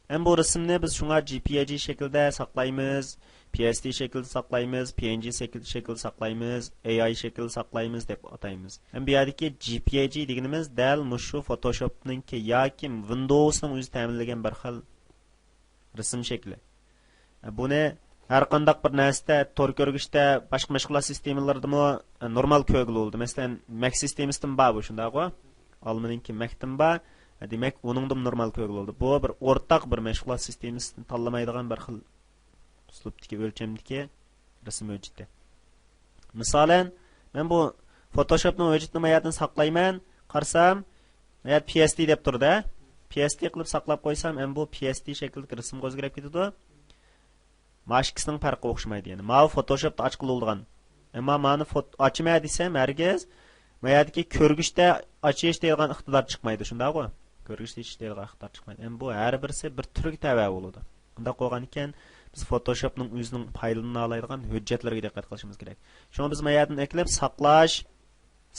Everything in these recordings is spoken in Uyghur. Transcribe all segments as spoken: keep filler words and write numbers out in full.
ھەم بۇ رەسىمنى بىز شۇڭا جي پي ئەي جى شەكلىدە ساقلايمىز، پي ئېس دى شەكلىدە ساقلايمىز، پي ئېن جى شەكىل، شەكلىدە ساقلايمىز، ئېي ئاي شەكلىدە ساقلايمىز دەپ ئاتايمىز. ھەم بۇ يەردىكى جي پي ئەي جى دېگىنىمىز دەل مۇشۇ فوتوشوپنىڭكى ياكى ۋىندوۋسنىڭ ئۆزى تەمىنلىگەن بىر خىل رەسىم شەكلى. بۇنى ھەر قانداق بىر نەرسىدە، تور كۆرگۈچتە، باشقا مەشغۇلات سىستېمىلىرىدىمۇ نورمال كۆرگىلى بولىدۇ. مەسىلەن، مەك سىستېمىسىدىمۇ بار بۇ، شۇنداقغۇ؟ ئالمىنىڭكى مەكتىمۇ بار. دېمەك، ئۇنىڭدىمۇ نورمال كۆرگىلى بولىدۇ. بۇ بىر ئورتاق بىر مەشغۇلات سىستېمىسىنى تاللىمايدىغان بىر خىل ئۇسلۇبتىكى، ئۆلچەمدىكى رەسىم ھۆججىتى. مىسالەن، مەن بۇ فوتوشوپنىڭ ھۆججىتىنى ما يەردىن ساقلايمەن، قارىسام، ما يەردە پي ئېس دى دەپ تۇرىدۇ. پي ئېس دى قىلىپ ساقلاپ قويسام، ئەمما بۇ پي ئېس دى شەكلىدىكى رەسىمگە ئۆزگىرىپ كېتىدۇ. مانا ئىككىسىنىڭ پەرقى ئوخشىمايدۇ يەنە. ماۋۇ فوتوشوپتا ئاچقىلى بولىدىغان. ئەمما مانا فوت-، ئاچىمەن دېسەم، ھەرگىز ما يەردىكى كۆرگۈچتە ئاچىش دەيدىغان ئىقتىدار چىقمايدۇ، شۇنداقغۇ؟ كۆرگۈچتە ئاچىش دەيدىغان ئىقتىدار چىقمايدۇ. ئەمما بۇ ھەر بىرسى بىر تۈرگە تەۋە بولىدۇ. بۇنداق بولغانىكەن، بىز فوتوشوپنىڭ ئۆزىنىڭ پايدىلىنالايدىغان ھۆججەتلىرىگە دىققەت قىلىشىمىز كېرەك. شۇڭا بىز ما يەردىن ئەكېلىپ ساقلاش،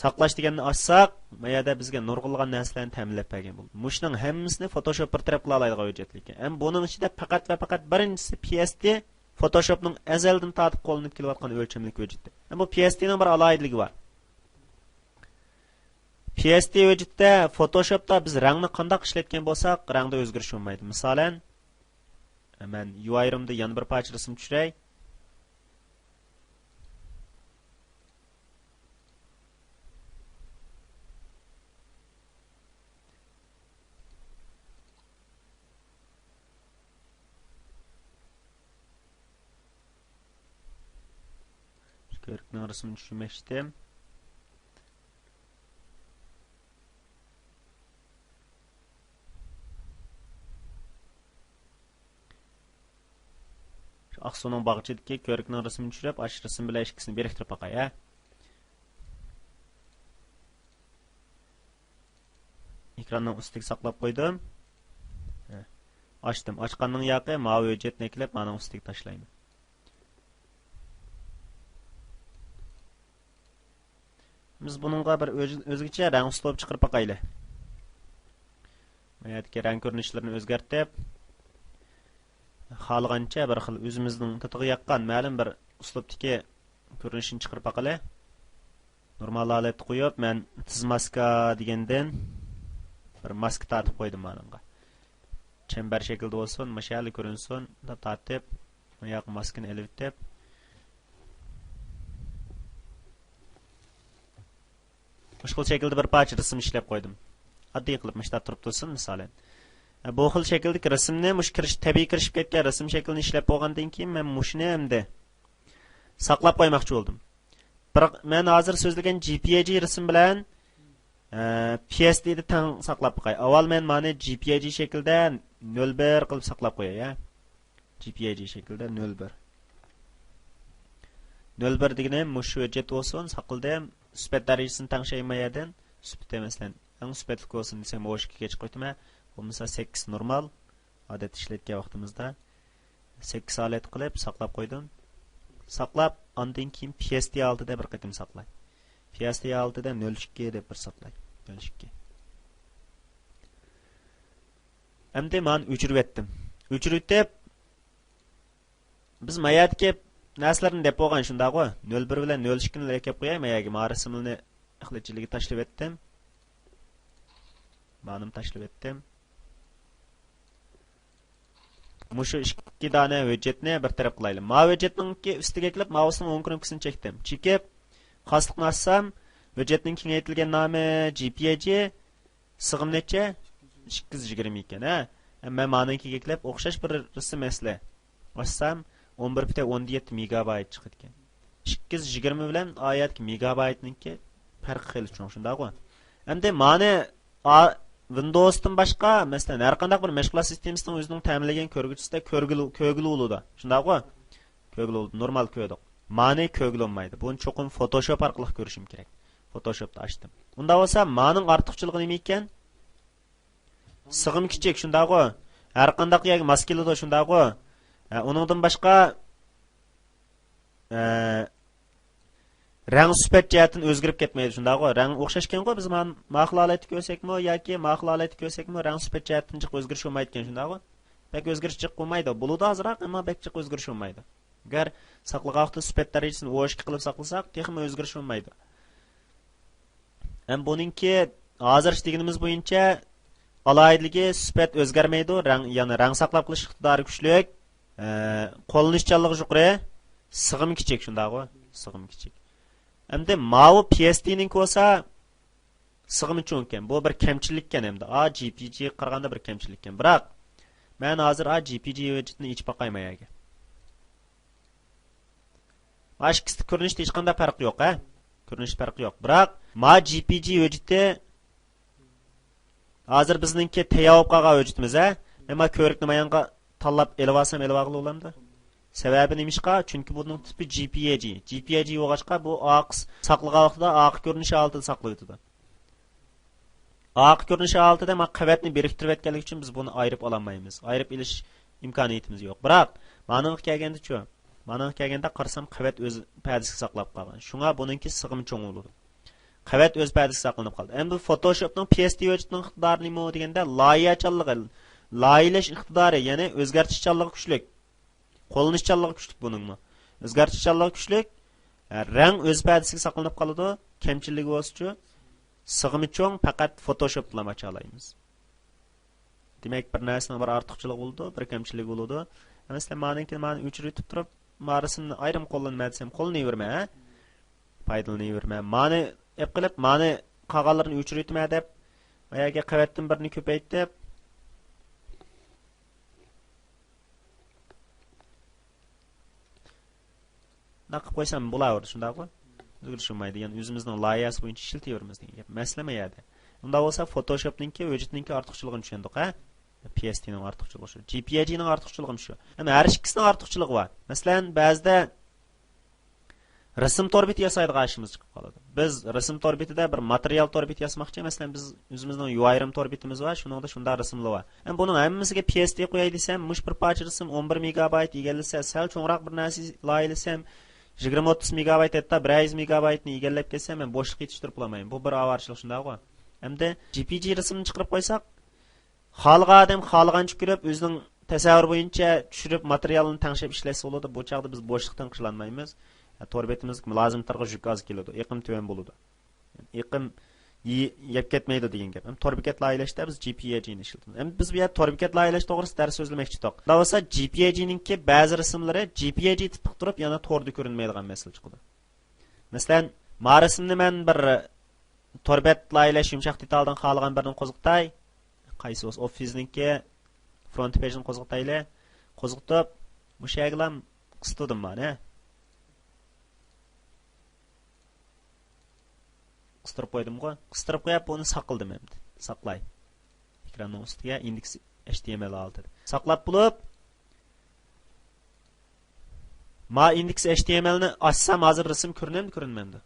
ساقلاش دېگەننى ئاچساق، ما يەردە بىزگە نۇرغۇنلىغان نەرسىلەرنى تەمىنلەپ بەرگەن بولىدۇ. مۇشۇنىڭ ھەممىسىنى فوتوشوپ بىر تەرەپ قىلالايدىغان ھۆججەتلىككەن. ئەمما بۇنىڭ ئىچىدە پەقەت ۋە پەقەت بىرىنچىسى پي ئېس دى، فوتوشوپنىڭ ئەزەلدىن تارتىپ قوللىنىپ كېلىۋاتقان ئۆلچەملىك ھۆججىتى. ئەمما بۇ پي ئېس دىنىڭ بىر ئالاھىدىلىكى بار. پي ئېس دى ھۆججىتىدە فوتوشوپتا بىز رەڭنى قانداق ئىشلەتكەن بولساق، رەڭدە ئۆزگىرىش بولمايدۇ. مىسالەن، مەن يۇ ئايرىمدا يەنە بىر پارچە رەسىم چۈشۈرەي. شۇ كۆۋرۈكنىڭ رەسىمىنى چۈشۈرمەكچىدىم. شۇ ئاقسۇنىڭ باغچىدىكى كۆۋرۈكنىڭ رەسىمىنى چۈشۈرۈپ، ئاشۇ رەسىم بىلەن ئىككىسىنى بىرىكتۈرۈپ باقاي، ھە. ئېكراننىڭ ئۈستىگە ساقلاپ قويدۇم. ھە. ئاچتىم. ئاچقاننىڭ ياقى ماۋۇ ھۆججەتنى ئەكېلىپ، مانىڭ ئۈستىگە تاشلايمەن. بىز بۇنىڭغا بىر ئۆز-، ئۆزگىچە رەڭ ئۇسلۇبى چىقىرىپ باقايلى. ما يەردىكى رەڭ كۆرۈنۈشلىرىنى ئۆزگەرتىپ، خالىغانچە بىر خىل ئۆزىمىزنىڭ تېتىغا ياققان مەلۇم بىر ئۇسلۇبتىكى كۆرۈنۈشىنى چىقىرىپ باقىلى. نورمال ھالەتتە قويۇپ، مەن تىز ماسكا دېگەندىن بىر ماسكا تارتىپ قويدۇم مانىڭغا. چەمبەر شەكىلدە بولسۇن، مۇشۇ يەرلەر كۆرۈنسۇن دەپ تارتىپ، مۇياققا ماسكىنى ئېلىۋېتىپ، مۇشۇ خىل شەكىلدە بىر پارچە رەسىم ئىشلەپ قويدۇم. ئاددىي قىلىپ مۇشۇنداق تۇرۇپ تۇرسۇن، مىسالەن. بۇ خىل شەكىلدىكى رەسىمنى، مۇشۇ كىرىش، تەبىئىي كىرىشىپ كەتكەن رەسىم شەكلىنى ئىشلەپ بولغاندىن كېيىن، مەن مۇشۇنى ئەمدى ساقلاپ قويماقچى بولدۇم. بىراق مەن ھازىر سۆزلىگەن جي پى ئەي جى رەسىم بىلەن، ئە، پى ئېس دى دە تەڭ ساقلاپ باقاي. ئاۋۋال مەن مانى جي پى ئەي جى شەكلىدە نۆل بىر قىلىپ ساقلاپ قوياي، ھە. جي پى ئەي جى شەكلىدە نۆل بىر. نۆل بىر دېگىنىم مۇشۇ ھۆججەت بولسۇن، ساقلىدىم. سۈپەت دەرىجىسىنى تەڭشەيمەن يەردىن. سۈپىتى، مەسىلەن، ئەڭ سۈپەتلىك بولسۇن دېسەم، ئوشكىگە چىقىۋېتىمەن. بولمىسا سەككىز نورمال. ئادەتتە ئىشلەتكەن ۋاقتىمىزدا سەككىز ھالەت قىلىپ ساقلاپ قويدۇم. ساقلاپ، ئاندىن كېيىن پى ئېس دى ھالىتىدە بىر قېتىم ساقلاي. پى ئېس دى ھالىتىدە نۆل ئىككى دەپ بىر ساقلاي. نۆل ئىككى. ئەمدى مانا ئۆچۈرۈۋەتتىم. ئۆچۈرۈۋېتىپ، بىز ما يەردىكى نەرسىلەرنى دەپ بولغان شۇنداقغۇ. نۆل بىر بىلەن نۆل ئىككىنى ئەكەپ قوياي، ما يەرگە ما رەسىملىرىنى ئەخلەت جىلىگە تاشلىۋەتتىم. مانىمۇ تاشلىۋەتتىم. مۇشۇ ئىككى دانە ھۆججەتنى بىر تەرەپ قىلايلى. ما ھۆججەتنىڭكى ئۈستىگە كېلىپ، ماۋۇسىنىڭ ئوڭ كۇنۇپكىسىنى چەكتىم. چېكىپ، خاسلىقنى ئاچسام، ھۆججەتنىڭ كېڭەيتىلگەن نامى جي پى ئەي جى، سىغىم نەچچە؟ ئىككى يۈز يىگىرمە ئىكەن، ھە. مەن مانىڭكىگە كېلىپ، ئوخشاش بىر رەسىم ئەسلى ئاچسام، ئون بىر پۈتۈن ئوندىن يەتتە مېگابايت چىقىدىكەن. ئىككى يۈز يىگىرمە بىلەن ئايەتكە مېگابايتنىڭكى پەرقى خېلى چوڭ، شۇنداقغۇ؟ ئەمدى مانى ئا-، ۋىندوۋستىن باشقا، مەسىلەن، ھەر قانداق بىر مەشغۇلات سىستېمىسىنىڭ ئۆزىنىڭ تەمىنلىگەن كۆرگۈچىسىدە كۆرگىلى، كۆرگىلى بولىدۇ. شۇنداقغۇ؟ كۆرگىلى بولىدۇ. نورمال كۆردۇق. مانى كۆرگىلى بولمايدۇ. بۇنى چوقۇم فوتوشوپ ئارقىلىق كۆرۈشۈم كېرەك. فوتوشوپتا ئاچتىم. ئۇنداق بولسا، مانىڭ ئارتۇقچىلىقى نېمە ئىكەن؟ سىغىم كىچىك، شۇنداقغۇ؟ ھەر قانداق يەرگە ماس كېلىدۇ، شۇنداقغۇ؟ ھە، ئۇنىڭدىن باشقا، ئە، رەڭ سۈپەت جەھەتتىن ئۆزگىرىپ كەتمەيدۇ، شۇنداقغۇ؟ رەڭ ئوخشاشكەنغۇ، بىز ما-، ما خىل ھالەتتە كۆرسەكمۇ ياكى ما خىل ھالەتتە كۆرسەكمۇ، رەڭ سۈپەت جەھەتتىن جىق ئۆزگىرىش بولمايدىكەن، شۇنداقغۇ؟ بەك ئۆزگىرىش جىق بولمايدۇ. بولىدۇ ئازراق، ئەمما بەك جىق ئۆزگىرىش بولمايدۇ. ئەگەر ساقلىغان ۋاقتىدا سۈپەت دەرىجىسىنى ئون ئىككى قىلىپ ساقلىساق، تېخىمۇ ئۆزگىرىش بولمايدۇ. ھەم بۇنىڭكى ھازىرچە دېگىنىمىز بويىچە ئالاھىدىلىكى سۈپەت ئۆزگەرمەيدۇ، رەڭ، يەنى رەڭ ساقلاپ قېلىش ئىقتىدارى كۈچلۈك، ئە، قوللىنىشچانلىقى يۇقىرى، سىغىمى كىچىك، شۇنداقغۇ؟ سىغىمى كىچىك. ئەمدى ماۋۇ پى ئېس تى نىڭكى بولسا سىغىمى چوڭكەن. بۇ بىر كەمچىلىككەن ئەمدى. ئا، جى پى جى غا قارىغاندا بىر كەمچىلىككەن. بىراق، مەن ھازىر، ئا، جى پى جى ۋىجېتنى ئېچىپ باقاي ما يەرگە. ما ئىككىسىدە كۆرۈنۈشتە ھېچقانداق پەرق يوق، ھە؟ كۆرۈنۈش پەرقى يوق. بىراق، ما جى پى جى ۋىجېتى ھازىر بىزنىڭكى تەييار بولۇپ قالغان ھۆججىتىمىز، ھە؟ مەن ما كۆۋرۈكنى مايانغا تاللاپ ئېلىۋالسام، ئېلىۋالغىلى بولامدۇ؟ سەۋەبى نېمىشقا؟ چۈنكى بۇنىڭ تىپى جى پى ئەي جى. جى پى ئەي جى بولغاچقا، بۇ ئارقىسى ساقلىغان ۋاقتىدا ئارقا كۆرۈنۈش ھالىتىدە ساقلىۋېتىدۇ. ئارقا كۆرۈنۈش ھالىتىدە ما قەۋەتنى بىرىكتۈرۈۋەتكەنلىكى ئۈچۈن بىز بۇنى ئايرىپ ئالالمايمىز. ئايرىپ ئېلىش ئىمكانىيىتىمىز يوق. بىراق، مانىڭغا كەلگەندىچۇ؟ مانىڭغا كەلگەندە قارىسام، قەۋەت ئۆز پەدىسىگە ساقلاپ قالغان. شۇڭا بۇنىڭكى سىغىمى چوڭ بولىدۇ. قەۋەت ئۆز پەدىسىگە ساقلىنىپ قالدى. ئەمدى بۇ فوتوشوپنىڭ پى ئېس تى ۋىجېتنىڭ ئىقتىدارى نېمە دېگەندە، لايىھەچانلىقى، لايىھەلەش ئىقتىدارى، يەنى ئۆزگەرتىشچانلىقى كۈچلۈك. قوللىنىشچانلىقى كۈچلۈك بۇنىڭمۇ. ئۆزگەرتىشچانلىقى كۈچلۈك. ھە، رەڭ ئۆز پەدىسىگە ساقلىنىپ قالىدۇ. كەمچىلىكى بولسىچۇ، سىغىمى چوڭ، پەقەت فوتوشوپتىلا ئاچالايمىز. دېمەك، بىر نەرسىنىڭ بىر ئارتۇقچىلىقى بولىدۇ، بىر كەمچىلىكى بولىدۇ. مەسىلەن، مانىڭكىنى مانى ئۆچۈرۈۋېتىپ تۇرۇپ، مارىسىنى ئايرىم قوللىنىمەن دېسەم، قوللىنىۋېرىمەن، ھە؟ پايدىلىنىۋېرىمەن. مانى ئېلىپ قېلىپ، مانى قالغانلىرىنى ئۆچۈرۈۋېتىمەن دەپ، ما يەرگە قەۋەتتىن بىرنى كۆپەيتىپ، ناق قىلىپ قويسام بولاۋېرىدۇ، شۇنداققۇ؟ ئۆزگىرىش بولمايدۇ. يەنى ئۆزىمىزنىڭ لايىھەسى بويىچە ئىشلىتىۋېرىمىز دېگەن گەپ. مەسىلە ما يەردە. ئۇنداق بولسا، فوتوشوپنىڭكى، ھۆججەتنىڭكى ئارتۇقچىلىقىنى چۈشەندۇق، ھە؟ پى ئېس تى نىڭ ئارتۇقچىلىقى شۇ. جى پى ئەي جى نىڭ ئارتۇقچىلىقىمۇ شۇ. ئەمما ھەر ئىككىسىنىڭ ئارتۇقچىلىقى بار. مەسىلەن، بەزىدە رەسىم تور بېتى ياسايدىغان ئىشىمىز چىقىپ قالىدۇ. بىز رەسىم تور بېتىدە بىر ماتېرىيال تور بېتى ياسىماقچى. مەسىلەن، بىز ئۆزىمىزنىڭ يۇ ئاي رېم تور بېتىمىز بار، شۇنىڭدا شۇنداق رەسىملەر بار. ھەم بۇنىڭ ھەممىسىگە پى ئېس تى قوياي دېسەم، مۇشۇ بىر پارچە رەسىم ئون بىر مېگابايت ئىگىلىسە، سەل چوڭراق بىر نەرسە لايىھەلىسەم، يىگىرمە ئوتتۇز مېگابايت، ھەتتا بىر يۈز مېگابايتنى ئىگىلەپ كەتسەم، مەن بوشلۇق يېتىشتۈرۈپ بولالمايمەن. بۇ بىر ئاۋارىچىلىك، شۇنداقغۇ؟ ئەمدى جى پى جى رەسىمنى چىقىرىپ قويساق، خالىغان ئادەم خالىغانچە كۆرۈپ، ئۆزىنىڭ تەسەۋۋۇرى بويىچە چۈشۈرۈپ، ماتېرىيالنى تەڭشەپ ئىشلەتسە بولىدۇ. بۇ چاغدا بىز بوشلۇقتىن قىلالمايمىز. تور بېتىمىزگە لازىم مىقداردا يۈك ئاز كېلىدۇ، ئېقىم تۆۋەن بولىدۇ. ئېقىم يې-، يەپ كەتمەيدۇ دېگەن گەپ. ھەم تور بېكەت لايىھەلەشتە بىز جى پى ئەي جى نى ئىشلىتىمىز. ئەمدى بىز بۇ يەردە تور بېكەت لايىھەلەش توغرىسىدا دەرس سۆزلىمەكچى ئىدۇق. ئۇنداق بولسا، جى پى ئەي جى نىڭكى بەزى رەسىملىرى جى پى ئەي جى تىپلىق تۇرۇپ، يەنە توردا كۆرۈنمەيدىغان مەسىلە چىقىدۇ. مەسىلەن، ما رەسىمنى مەن بىر تور بەت لايىھەلەش يۇمشاق دېتالىدىن خالىغان بىرىنى قوزغىتاي. قايسى بولسا، ئوففىزنىڭكى فرونت پېيجىنى قوزغىتايلى. قوزغىتىپ، مۇشۇ يەرگىلا قىستىدىم مانا. قىستۇرۇپ قويدۇمغۇ. قىستۇرۇپ قويۇپ، بۇنى ساقلىدىم ئەمدى. ساقلاي. ئېكراننىڭ ئۈستىگە ئىندېكس ئېچ تى ئېم ئېل ئالتىدە. ساقلاپ بولۇپ، ما ئىندېكس ئېچ تى ئېم ئېل نى ئاچسام، ھازىر رەسىم كۆرۈنەمدۇ، كۆرۈنمەمدۇ؟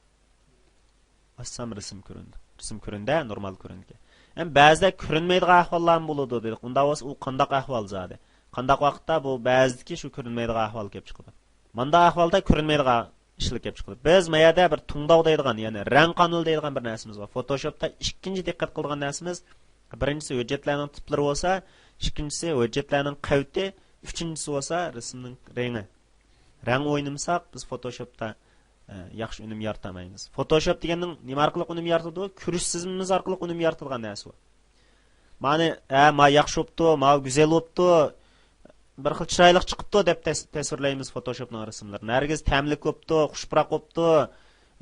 ئاچسام رەسىم كۆرۈندى. رەسىم كۆرۈندى، نورمال كۆرۈندى. ئەمما بەزىدە كۆرۈنمەيدىغان ئەھۋاللارمۇ بولىدۇ دېدۇق. ئۇنداق بولسا، ئۇ قانداق ئەھۋال زادى؟ قانداق ۋاقىتتا بۇ بەزىدىكى شۇ كۆرۈنمەيدىغان ئەھۋال كېلىپ چىقىدۇ؟ مانداق ئەھۋالدا كۆرۈنمەيدىغان ئىشلار كېلىپ چىقىدۇ. بىز ما يەردە بىر تۇڭداۋ دەيدىغان، يەنى رەڭ قانىلى دەيدىغان بىر نەرسىمىز بار. فوتوشوپتا ئىككىنچى دىققەت قىلىدىغان نەرسىمىز، بىرىنچىسى ھۆججەتلەرنىڭ تىپلىرى بولسا، ئىككىنچىسى ھۆججەتلەرنىڭ قەۋىتى، ئۈچىنچىسى بولسا رەسىمنىڭ رېڭى. رەڭ ئوينىمىساق، بىز فوتوشوپتا، ئە، ياخشى ئۈنۈم يارىتالمايمىز. فوتوشوپ دېگەننىڭ نېمە ئارقىلىق ئۈنۈم يارىتىدۇ؟ كۆرۈش سېزىمىمىز ئارقىلىق ئۈنۈم يارىتىدىغان نەرسە ئۇ. مانى، ھە، ما ياخشى بوپتۇ، ما گۈزەل بوپتۇ، بىر خىل چىرايلىق چىقىپتۇ دەپ تەس-، تەسۋىرلەيمىز فوتوشوپنىڭ رەسىملىرىنى. ھەرگىز تەملىك بوپتۇ، خۇشپۇراق بوپتۇ،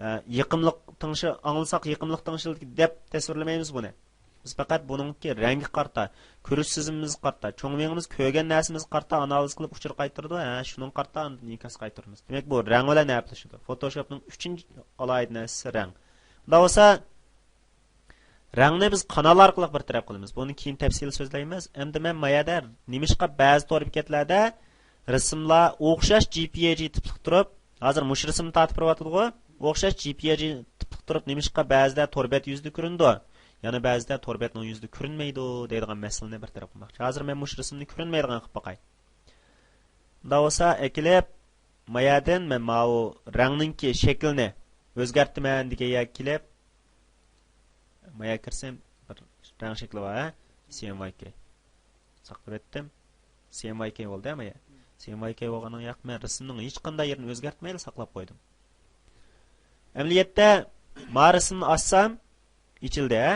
ئە، يېقىملىق تىڭشى-، ئاڭلىساق يېقىملىق تىڭشىلدى دەپ تەسۋىرلىمەيمىز بۇنى. بىز پەقەت بۇنىڭكى رەڭگە قارىتا، كۆرۈش سېزىمىمىزگە قارىتا، چوڭ مېڭىمىز كۆرگەن نەرسىمىزگە قارىتا ئانالىز قىلىپ ئۇچۇر قايتۇرىدۇ، ھە، شۇنىڭغا قارىتا ئاندىن ئىنكاس قايتۇرىمىز. دېمەك، بۇ رەڭ بىلەن ئەپلىشىدۇ. فوتوشوپنىڭ ئۈچىنچى ئالاھىدە نەرسىسى رەڭ. ئۇنداق بولسا، رەڭنى بىز قانال ئارقىلىق بىر تەرەپ قىلىمىز. بۇنى كېيىن تەپسىلىي سۆزلەيمىز. ئەمدى مەن ما يەردە نېمىشقا بەزى تور بېكەتلەردە رەسىملار ئوخشاش جي پى ئەي جى تىپلىق تۇرۇپ، ھازىر مۇشۇ رەسىمنى تارتىپ بېرىۋاتىدىغۇ، ئوخشاش جي پى ئەي جى تىپلىق تۇرۇپ، نېمىشقا بەزىدە تور بەت يۈزىدە كۆرۈنىدۇ، يەنە بەزىدە تور بەتنىڭ يۈزىدە كۆرۈنمەيدۇ دەيدىغان مەسىلىنى بىر تەرەپ قىلماقچى. ھازىر مەن مۇشۇ رەسىمنى كۆرۈنمەيدىغان قىلىپ باقاي. مۇنداق بولسا، ئەكېلىپ، ما يەردىن مەن ماۋۇ رەڭنىڭكى شەكلىنى ئۆزگەرتىمەن دېگەن يەرگە كېلىپ، ما يەرگە كىرسەم، بىر رەڭ شەكلى بار، ھە؟ سى ئېم ۋاي كەي. ساقلىۋەتتىم. سي ئېم ۋاي كەي بولدى، ئەمما سي ئېم ۋاي كەي بولغاننىڭ ياق، مەن رەسىمنىڭ ھېچقانداق يېرىنى ئۆزگەرتمەيلا ساقلاپ قويدۇم. ئەمەلىيەتتە، ما رەسىمنى ئاچسام، ئېچىلدى، ھە؟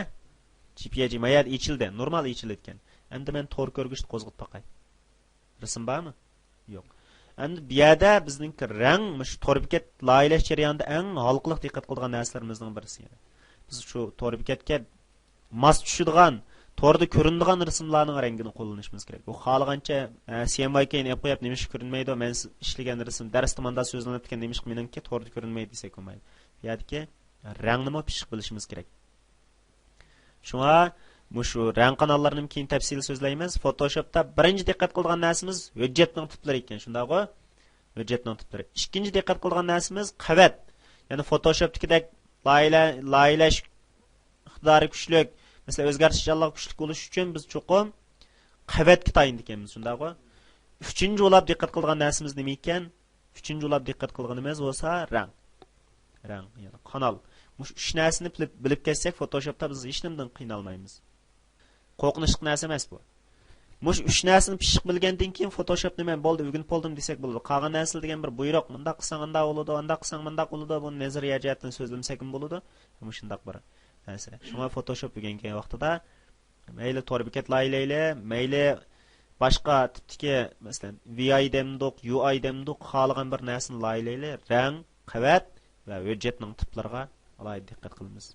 جي پى ئېچ ما يەردە ئېچىلدى، نورمال ئېچىلىدىكەن. ئەمدى مەن تور كۆرگۈچتە قوزغىتىپ باقاي. رەسىم بارمۇ؟ يوق. ئەمدى بۇ يەردە بىزنىڭكى رەڭ، مۇشۇ تور بېكەت لايىھەلەش جەريانىدا ئەڭ ھالقىلىق دىققەت قىلىدىغان نەرسىلىرىمىزنىڭ بىرسى. يەنى بىز شۇ تور بېكەتكە ماس چۈشىدىغان، توردا كۆرۈنىدىغان رەسىملەرنىڭ رەڭگىنى قوللىنىشىمىز كېرەك. بۇ خالىغانچە، ئە، سي ئېم ۋاي كەينى ئېلىپ قويۇپ، نېمىشقا كۆرۈنمەيدۇ؟ مەن سىز ئىشلىگەن رەسىم، دەرستە مۇنداق سۆزلىنىپتىكەن، نېمىشقا مېنىڭكى توردا كۆرۈنمەيدۇ دېسەك بولمايدۇ. بۇ يەردىكى رەڭنىمۇ پىششىق بىلىشىمىز كېرەك. شۇڭا مۇشۇ رەڭ قاناللىرىنى كېيىن تەپسىلىي سۆزلەيمىز. فوتوشوپتا بىرىنچى دىققەت قىلىدىغان نەرسىمىز ھۆججەتنىڭ تىپلىرى ئىكەن، شۇنداقغۇ؟ ھۆججەتنىڭ تىپلىرى. ئىككىنچى دىققەت قىلىدىغان نەرسىمىز قەۋەت. يەنى فوتوشوپتىكىدەك لايىھە-، لايىھەلەش ئىقتىدارى كۈچلۈك، مەسىلەن، ئۆزگەرتىشچانلىقى كۈچلۈك بولۇش ئۈچۈن بىز چوقۇم قەۋەتكە تايىنىدىكەنمىز، شۇنداقغۇ؟ ئۈچىنچى بولۇپ دىققەت قىلىدىغان نەرسىمىز نېمە ئىكەن؟ ئۈچىنچى بولۇپ دىققەت قىلغىنىمىز بولسا رەڭ. رەڭ، يەنى قانال. مۇشۇ ئۈچ نەرسىنى بىلىپ، بىلىپ كەتسەك، فوتوشوپتا بىز ھېچنېمىدىن قىينالمايمىز. قورقۇنچلۇق نەرسە ئەمەس بۇ. مۇشۇ ئۈچ نەرسىنى پىششىق بىلگەندىن كېيىن فوتوشوپنى مەن بولدى، ئۆگىنىپ بولدۇم دېسەك بولىدۇ. قالغان نەرسىلەر دېگەن بىر بۇيرۇق، مۇنداق قىلساڭ ئانداق بولىدۇ، ئانداق قىلساڭ مۇنداق بولىدۇ، بۇنى نەزەرىيە جەھەتتىن سۆزلىمىسەكمۇ بولىدۇ. مۇشۇنداق بىر نەرسە. شۇڭا فوتوشوپ ئۆگەنگەن ۋاقتىدا مەيلى تور بېكەت لايىھەلەيلى، مەيلى باشقا تىپتىكى، مەسىلەن، ۋى ئاي دەمدۇق، يۇ ئاي دەمدۇق، خالىغان بىر نەرسىنى لايىھەلەيلى، رەڭ، قەۋەت ۋە ھۆججەتنىڭ تىپلىرىغا ئالاھىدە دىققەت قىلىمىز.